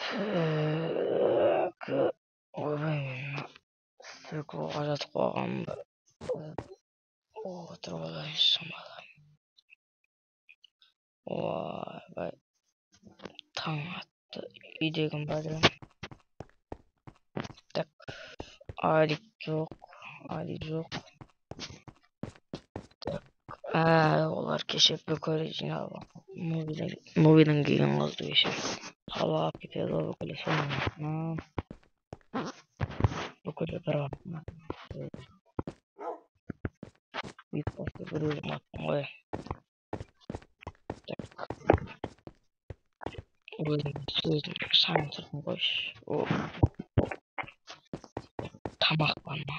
Так, ойбай, мен стеклоға жатып қалғанмын ба? Отырып алайыншы шамалы. Ойбай, таң атты. Үйде кім бар екен? Так, Алик жоқ, Алик жоқ. Так, олар кеше бүкіл жиналып, Нубидің келген қызды кеше қалап кетеді ғой бүкілі, соның артынан бүкілі бір артынан. Ит болса бір өзім аттым ғой. Так, өзім сөзім шаң сыртын қойшы. О, тамақ бар ма?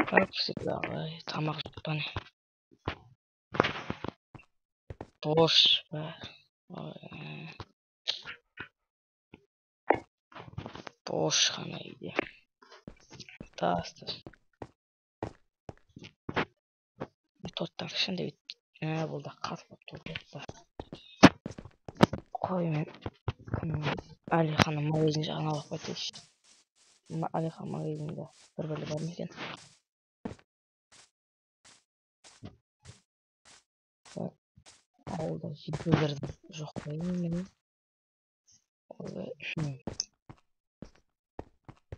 Как всегда, ой, тамақ жоқ па не? Борщ па? Ой, борщ қана үйде. Тас-тас. Торттан кішкентай бұл да қатып қалыпты торт та. Қой, мен кімнің Әлиханның магазин жағына барып қайтайыншы. Әлихан магазинінде бір бірлі бар ма екен? Так, ауылда жителдер жоқ қой немене? Ойбай.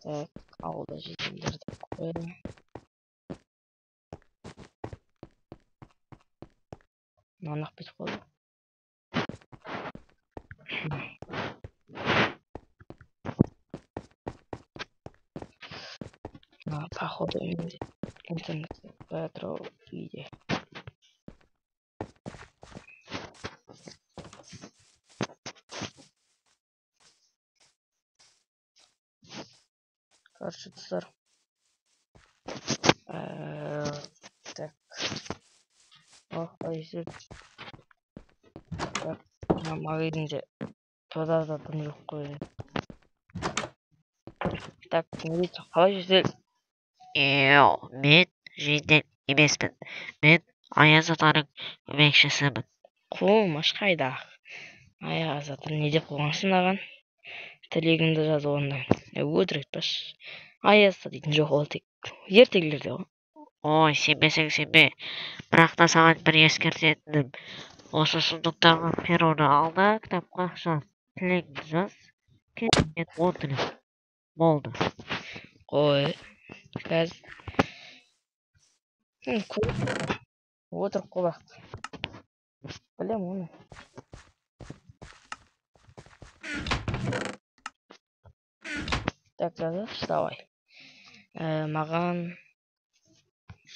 Так, ауылда жителдерді қой. Мынаны ақ бүйтіп қойды. Мына, походу, менде интернет бәрі үйде. Короче, достар. Так. О, ай, так, мына магазинде продажда дым жоқ қой. Так, не дейді, қалай жедел? Еу, мен жедел емеспін. Мен Аяз атаның көмекшісімін. Қумаш қайда? Аяз ата не деп қойғансың маған? Тілегіңді жаз онда. Өтірік айтпашы. Аяз ата дейтін жоқ, ол тек ертегілерде ғой. Ой, сенбесең сенбе. Бірақ та саған бір ескертетінім. Осы сундуктағы пероны ал да кітапқа жаз. Тілегіңді жаз. Кез 10 тілек. Болды. Қой. Қазір. Отырып қой бірақ. Білем оны. Так, жазайықшы, давай. Маған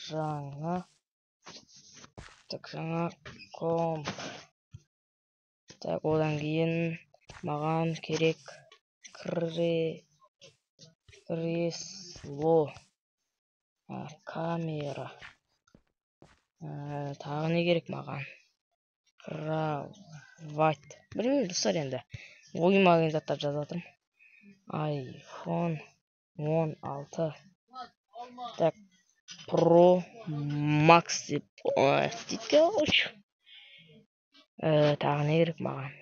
жаңа, так, жаңа комп. Так, одан кейін маған керек кресло, камера. Тағы не керек маған? Кровать. Білмеймін, достар, енді. Ойыма келген заттарды жазып жатырмын. iPhone 16. Так, Pro Max деп істейді ғой. Тағы не керек маған?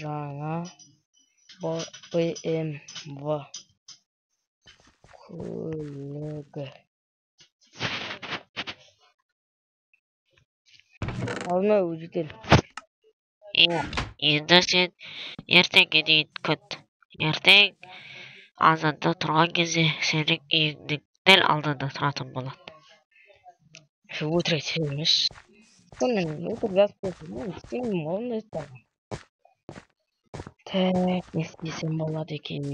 Жаңа BMW көлігі. Алма жедел. Енді сен ертеңге дейін күт. Ертең азанда тұрған кезде сенің үйіңнің дәл алдында тұратын болады. Өтірік айта бермеші. Сонымен өтірік жазып қойсам, мен істемеймін ғой ондай заттарды. Так, не істесем болады екен?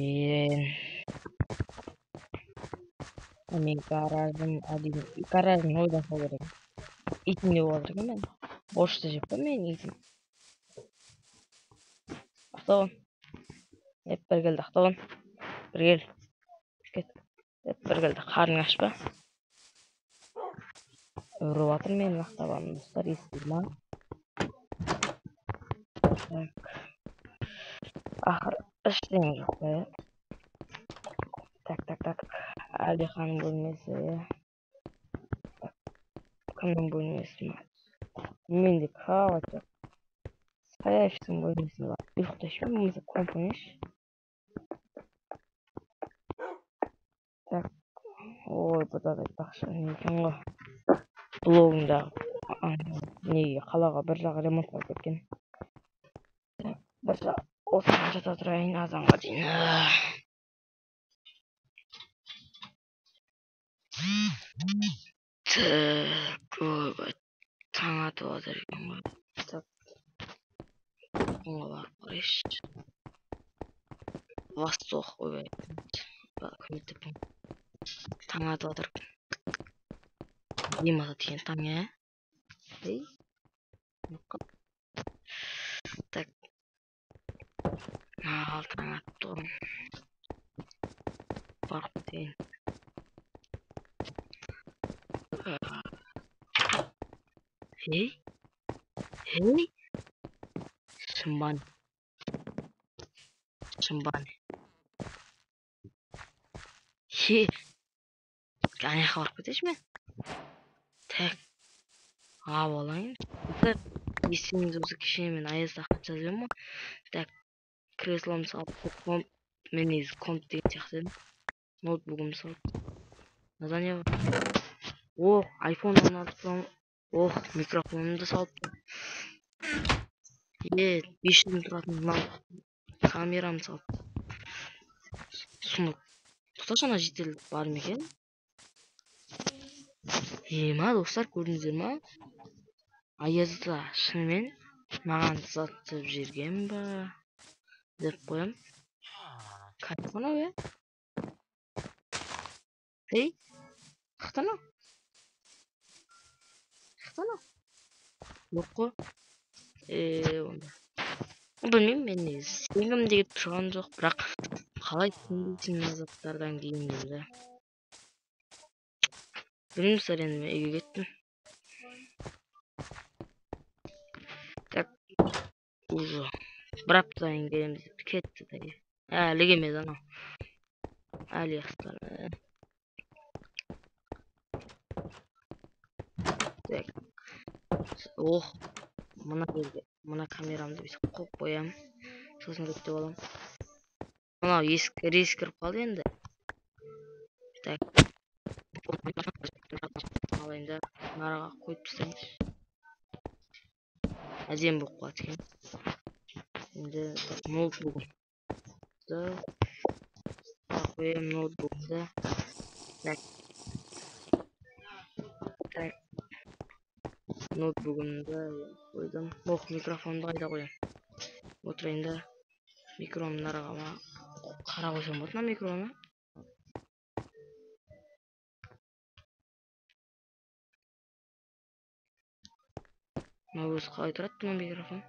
Мен гаражым әдемі, гаражым ойдан салу керек. Итім не болып жатыр екен мен? Борщты жеп қой мен итім. Ақтауын. Еп, бір келді, ақтауын. Бір кел. Кет. Еп, бір келді. Қарның аш па? Үріп жатыр менің ақтабаным, достар, естіді ма? Так. Ақыры ештеңе жоқ па, иә? Так, так, так. Әлиханның бөлмесі, иә. Так. Кімнің бөлмесі ма? Менде кровать жоқ. Саящтың бөлмесіне барып ұйықтайыншы, болмаса комп ойнайыншы. Так, ой, бұда да айтпақшы не екен ғой. Блогымдағы неге қалаға бір жағы ремонт болып кеткен. Так, бір жағы осыған жата тұрайын азанға дейін. Так, ойбай, таң атып жатыр екен ғой. Так, барып қарайыншы. Восток, ойбай, көмектеп. Таң атып жатыр. Дем атады екен таң, ә? Ей. Так. Ал, таң атты ғой. Барып кетейін. Ей. Ей. Шымбан. Шымбан. Е. Ана жаққа барып кетейінші мен. Так. Алып алайын. Есіңізде болса, кеше мен Аязда хат жазып едім ғой. Так, кресломды салып, комп, мен негізі комп деген сияқты едім. Ноутбугымды салып. Мынада не бар? О, айфон он алты Pro. Ох, микрофонымды салыпты. Е, 500 мың тұратын мынау камерамды салыпты. Сундук. Тоқташы, ана житель бар ма екен? Ема, достар, көрдіңіздер ма? Аязда шынымен маған зат түсіп жіберген ба деп қоямын. Кайф анау, е? Ей, қаяқта анау? Қаяқта анау? Жоқ қой. Е, онда. Білмеймін, мен негізі сенгім де келіп тұрған жоқ, бірақ қалай сенбейсің мына заттардан кейін деймін да. Білмеймін, достар, енді мен үйге кеттім. Так, уже бір аптадан кейін келеміз деп кетті да. Әлі келмеді анау. Әлі астана. Так. Ох, мына жерге, мына камерамды бүйтіп қойып қоямын. Сосын реттеп аламын. Мынау есік рейс кіріп қалды енді. Так. Алайын да, мынаға қойып тастайыншы. Әдемі болып қалады екен. Енді ноутбугым. Қоямын ноутбугымды. Так. Так. Ноутбугымды қойдым. Ох, микрофонды қайда қоямын? Отырайын да. Микрофонды мынаға ма? Қара қойсам болады ма микроны? Мына өзі қалай тұрады мына микрофон?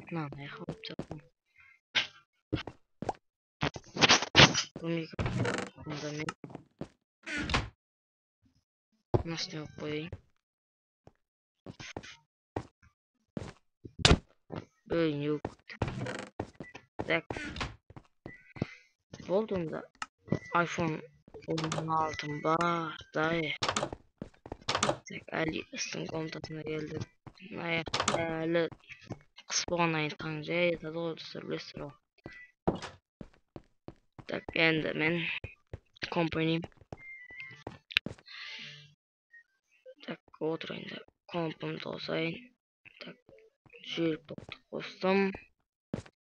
Мынаны аяққа қойып тастадым. Бұл микрофонды мен мына үстіне қойып қояйын. Ей, не болып кетті? Так. Болды онда. iPhone 16-м бар, да. Так, Әлиастың комнатасына келдік. Мына жақта әлі қыс болғаннан кейін таң жай жатады ғой, достар, білесіздер ғой. Так, енді мен комп ойнаймын. Так, отырайын да, компымды қосайын. Так, желік токты қостым.